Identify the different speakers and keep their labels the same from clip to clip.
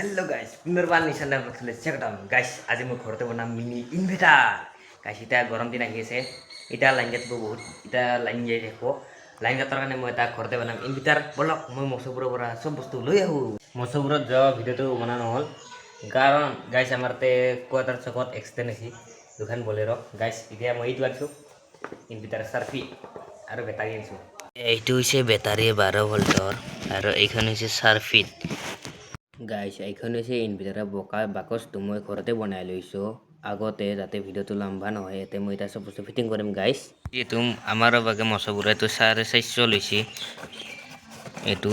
Speaker 1: Hello' গাইছ, পুনৰবাৰ নিচানা ব্লগলৈ স্বাগতম। গাইছ, আজি মই ঘৰতে বনাম মিনি ইনভাৰ্টাৰ। গাইছ, এতিয়া গৰম দিন আহি আছে, এতিয়া লাইন কাটিব বহুত, এতিয়া লাইন যাই থাকিব। লাইন কাটাৰ কাৰণে মই এটা ঘৰতে বনাম ইনভাৰ্টাৰ। ব'লক, মই মচুবোৰৰ পৰা চব বস্তু লৈ আহোঁ। মচুবোৰত যোৱা ভিডিঅ'টো বনা নহ'ল, কাৰণ গাইছ, আমাৰ তাতে কোৱাৰ্টাৰ চকত এক্সিডেণ্ট হৈছে দুখন বলেৰ'। গাইছ, এতিয়া মই এইটো আনিছোঁ, ইনভাৰ্টাৰ চাৰ্কিট আৰু বেটাৰী আনিছোঁ। এইটো হৈছে বেটাৰী 12 ভল্টৰ আৰু এইখন হৈছে চাৰ্কিট। গাইছ, এইখন হৈছে ইনভাৰ্টাৰৰ বোকা বাকচটো। মই ঘৰতে বনাই লৈছোঁ আগতে, যাতে ভিডিঅ'টো লম্বা নহয়। ইয়াতে মই এতিয়া চব বস্তু ফিটিং কৰিম। গাইছ, এইটো আমাৰ বাগে মচবোৰে এইটো 450 লৈছে। এইটো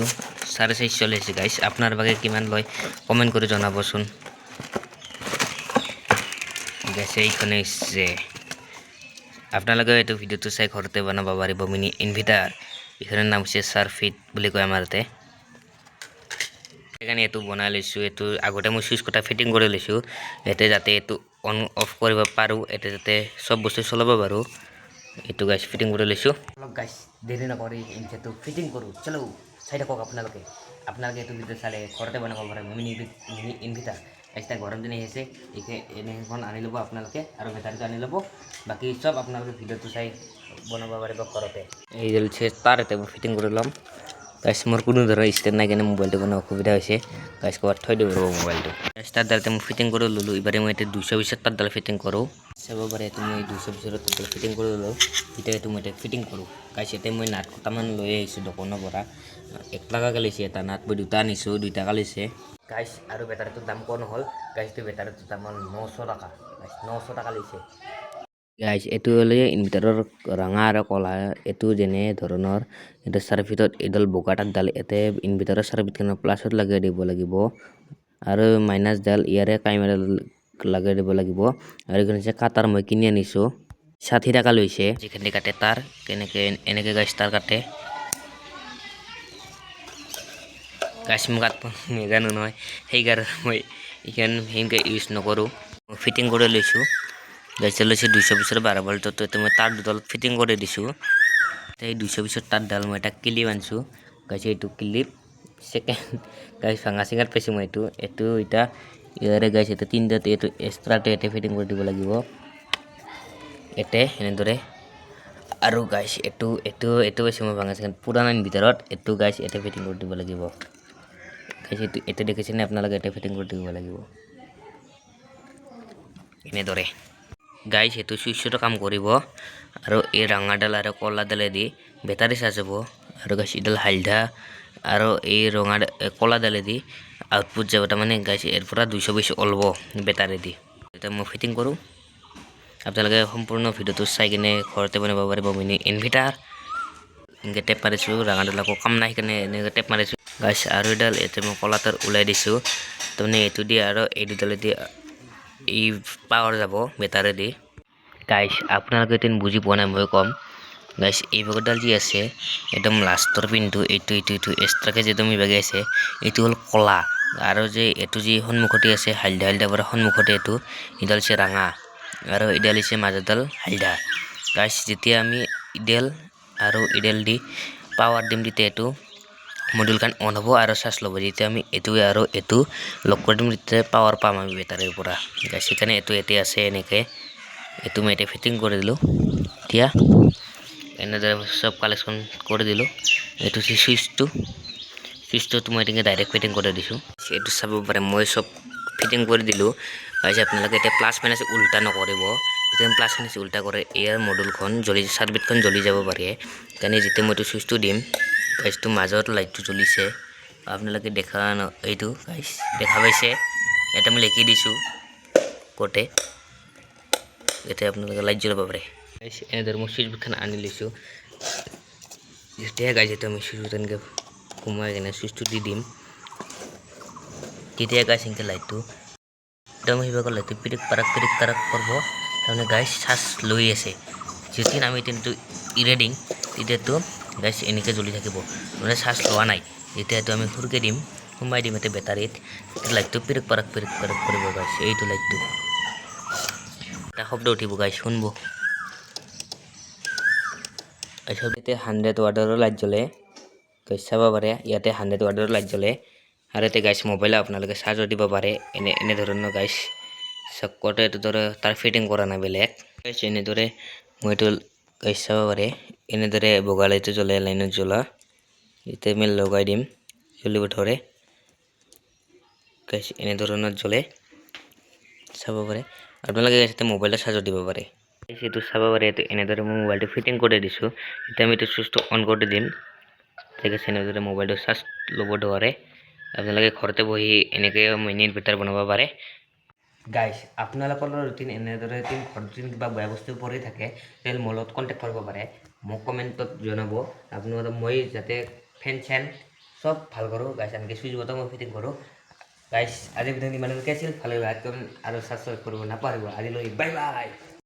Speaker 1: 450 লৈছে। গাইছ, আপোনাৰ বাগে কিমান লয়, কমেণ্ট কৰি জনাবচোন। গাইছ, এইখনে হৈছে। আপোনালোকে এইটো ভিডিঅ'টো চাই ঘৰতে বনাব পাৰিব মিনি ইনভাৰ্টাৰ। এইখনৰ নাম হৈছে চাৰ্কিট বুলি কয় আমাৰ ইয়াতে। সেইকাৰণে এইটো বনাই লৈছোঁ। এইটো আগতে মই চুইচ কটা ফিটিং কৰি লৈছোঁ ইয়াতে, যাতে এইটো অন অফ কৰিব পাৰোঁ, ইয়াতে যাতে চব বস্তু চলাব পাৰোঁ। এইটো গাইছ, ফিটিং কৰি লৈছোঁ। অলপ গাইছ, দেৰি নকৰি ইনভাৰ্টাৰটো ফিটিং কৰোঁ। চলো, চাই থাকক আপোনালোকে। আপোনালোকে এইটো ভিডিঅ' চালে ঘৰতে বনাব পাৰে মিনি মিনি ইনভাৰ্টাৰ। গাইছ, এতিয়া গৰম দিন আহিছে, এনেখন আনি ল'ব আপোনালোকে আৰু বেটাৰীটো আনি ল'ব। বাকী চব আপোনালোকে ভিডিঅ'টো চাই বনাব পাৰিব ঘৰতে। এই হৈছে তাৰ, এতিয়া মই ফিটিং কৰি ল'ম। গাইছ, মোৰ কোনো ধৰণৰ ষ্টেণ্ড নাই কাৰণে মোবাইলটো মানে অসুবিধা হৈছে। গাইছ, ক'ৰবাত থৈ দিব ৰ'ব মোবাইলটো। গাইছ, তাঁৰডালতে মই ফিটিং কৰি ল'লোঁ। এইবাৰে মই এতিয়া 220ৰ তাঁৰডাল ফিটিং কৰোঁ। চাব পাৰে, এইটো মই 220ৰ তাঁৰডাল ফিটিং কৰি ল'লোঁ। এতিয়া এইটো মই এতিয়া ফিটিং কৰোঁ। গাইছ, এতিয়া মই নাট কটামান লৈ আহিছোঁ দোকানৰ পৰা। 1 টকাকৈ লৈছে এটা নাট। মই দুটা আনিছোঁ, 2 টকা লৈছে। গাইছ, আৰু বেটাৰীটোৰ দাম কোৱা নহ'ল। গাইছ, এইটো বেটাৰীটোৰ দাম হ'ল 900 টকা। গাইছ, 900 টকা লৈছে। গাইছ, এইটো হ'লে ইনভাৰ্টাৰৰ ৰঙা আৰু ক'লা। এইটো যেনে ধৰণৰ এইটো চাৰ্কিটত এইডাল বগা তাঁৰডাল ইয়াতে ইনভাৰ্টাৰৰ চাৰ্কিটখনৰ প্লাছত লগাই দিব লাগিব আৰু মাইনাছডাল ইয়াৰে কাইমাডাল লগাই দিব লাগিব। আৰু এইখন হৈছে কাটাৰ, মই কিনি আনিছোঁ, 60 টকা লৈছে। যিখিনি কাটে তাৰ কেনেকৈ, এনেকৈ গাইছ, তাৰ কাটে। গাইছ, মই কাটিব নাজানো নহয়, সেইকাৰণে মই এইখন সেনেকৈ ইউজ নকৰোঁ। ফিটিং কৰি লৈছোঁ। গাইছ, লৈছে 220ৰ 12 ভল্টতো। এতিয়া মই তাঁৰ দুডালত ফিটিং কৰি দিছোঁ। এই 220ৰ তাঁৰডাল মই এটা ক্লিপ আনিছোঁ। গাইছ, এইটো ক্লিপ ছেকেণ্ড গাইছ, ভাঙা চিঙাত পাইছোঁ মই এইটো। এইটো এতিয়া ইয়াৰে গাইছ, এইটো তিনিটাতে এইটো এক্সট্ৰাটো ইয়াতে ফিটিং কৰি দিব লাগিব ইয়াতে এনেদৰে। আৰু গাইছ, এইটো এইটো এইটো পাইছোঁ মই ভাঙা চিঙাত পুৰাণা ভিতৰত। এইটো গাইছ, ইয়াতে ফিটিং কৰি দিব লাগিব। গাইছ, এইটো এইটো দেখিছেনে আপোনালোকে? ইয়াতে ফিটিং কৰি দিব লাগিব এনেদৰে। গাইছ, সেইটো চুইচতো কাম কৰিব আৰু এই ৰঙাডাল আৰু ক'লাডালেদি বেটাৰী চাৰ্জ হ'ব। আৰু গাইছ, এইডাল হালধা আৰু এই ৰঙা ক'লাডালেদি আউটপুট যাব। তাৰমানে গাইছ, ইয়াৰ পৰা 220 ওলব বেটাৰী দি। এতিয়া মই ফিটিং কৰোঁ। আপোনালোকে সম্পূৰ্ণ ভিডিঅ'টো চাই কিনে ঘৰতে বনাব পাৰিব মিনি ইনভাৰ্টাৰ। এনেকৈ টেপ মাৰিছোঁ, ৰঙাডাল আকৌ কাম নাই, সেইকাৰণে এনেকৈ টেপ মাৰিছোঁ। গাইছ, আৰু এডাল এতিয়া মই ক'লাতাৰ ওলাই দিছোঁ। তাৰমানে এইটো দি আৰু এই দুডালেদি এই পাৱাৰ যাব বেটাৰী দি। গাইছ, আপোনালোকে এতিয়া বুজি পোৱা নাই, মই ক'ম। গাইছ, এই ভাগৰডাল যি আছে, একদম লাষ্টৰ পিনটো, এইটো এইটো এইটো এক্সট্ৰাকৈ যে একদম ইভাগে আছে, এইটো হ'ল ক'লা। আৰু যে এইটো যি সন্মুখতে আছে হালধীয়া, হালধীয়া পৰা সন্মুখতে এইটো, এইডাল হৈছে ৰঙা আৰু এইডাল হৈছে মাজৰডাল হালধীয়া। গাইছ, যেতিয়া আমি ইডাল আৰু ইডাল দি পাৱাৰ দিম, তেতিয়া এইটো মডিউলখন অন হ'ব আৰু চাৰ্জ ল'ব। যেতিয়া আমি এইটো আৰু এইটো লগ কৰি দিম, তেতিয়া পাৱাৰ পাম আমি বেটাৰীৰ পৰা। গাইছ, সেইকাৰণে এইটো এতিয়া আছে এনেকৈ। এইটো মই এতিয়া ফিটিং কৰি দিলোঁ। এতিয়া এনেদৰে চব কালেকশ্যন কৰি দিলোঁ। এইটো হৈছে চুইচটো। চুইচটোত মই এনেকৈ ডাইৰেক্ট ফিটিং কৰি দিছোঁ। এইটো চাব পাৰে, মই চব ফিটিং কৰি দিলোঁ। গাইছ, আপোনালোকে এতিয়া প্লাছ মাইনাছ উল্টা নকৰিব। যেতিয়া প্লাছ মাইনাছ উল্টা কৰে, ইয়াৰ মডুলখন জ্বলি, চাৰ্কিটখন জ্বলি যাব পাৰে। সেইকাৰণে যেতিয়া মই এইটো চুইচটো দিম, গাইছটো মাজত লাইটটো জ্বলিছে, আপোনালোকে দেখা ন? এইটো গাইছ, দেখা পাইছে? ইয়াতে মই লিখি দিছোঁ গোটেই। এতিয়া আপোনালোকে লাইট জ্বলাব পাৰে। গাইছ, এনেদৰে মই চুইচ বোৰ্ডখন আনি লৈছোঁ। যেতিয়া গাইছ, যেতিয়া আমি চুইচ এনেকৈ সোমাই কিনে চুইচটো দি দিম, তেতিয়া গাইছ, এনেকৈ লাইটটো একদম সেইভাগে লাইটটো পিৰিক পাৰাক পিৰিক পাৰাক কৰিব। তাৰমানে গাইছ, চাৰ্জ লৈ আছে। যেতিয়া আমি কিন্তু এৰি দিম, তেতিয়াতো গাইছ, এনেকৈ জ্বলি থাকিব, মানে চাৰ্জ লোৱা নাই। যেতিয়া এইটো আমি সুৰকৈ দিম, সোমাই দিম এতিয়া বেটাৰীত, লাইটটো পিৰিক পাৰাক পিৰিক পাৰাক কৰিব। গাইছ, এইটো লাইটটো এটা শব্দ উঠিব। গাইছ, শুনব। তাৰপিছত এতিয়া 100 ৱাটৰো লাইট জ্বলে। গাইছ, চাব পাৰে, ইয়াতে 100 ৱাটৰো লাইট জ্বলে। আৰু ইয়াতে গাইছ, মোবাইল আপোনালোকে চাৰ্জো দিব পাৰে। এনেধৰণৰ গাইছ, চকতে এইটো দৰে তাৰ ফিটিং কৰা নাই বেলেগ। গাইছ, এনেদৰে মই এইটো গাইছ, চাব পাৰে, এনেদৰে বগা লাইটটো জ্বলে। লাইনত জ্বলা এতিয়া আমি লগাই দিম, জ্বলিব ধৰে। গাইছ, এনেধৰণৰ জ্বলে, চাব পাৰে আপোনালোকে। ইয়াতে মোবাইলটো চাৰ্জত দিব পাৰে। এইটো চাব পাৰে, এইটো এনেদৰে মই মোবাইলটো ফিটিং কৰি দিছোঁ। এতিয়া আমি এইটো চুইচটো অন কৰি দিম। ঠিক আছে, এনেদৰে মোবাইলটো চাৰ্জ ল'ব ধৰে। আপোনালোকে ঘৰতে বহি এনেকৈ মিনি ইনভাৰ্টাৰ বনাব পাৰে। গাইছ, আপোনালোকৰ ৰুটিন এনেদৰে ৰুটিন ঘৰত যদি কিবা বেয়া বস্তু পৰি থাকে, তেতিয়াহ'লে মোৰ লগত কণ্টেক্ট কৰিব পাৰে। মোক কমেণ্টত জনাব আপোনালোকে, মই যাতে ফেন চেন চব ভাল কৰোঁ। গাইছ, আনকি চুইচ বৰ্ডো মই ফিটিং কৰোঁ। গাইছ, আজি ভিডিঅ' ইমানলৈকে আছিল। ভাল লাগিলে লাইক কমেণ্ট আৰু ছাবস্ক্ৰাইব কৰিব নাপাহৰিব। আজিলৈ বাই বাই।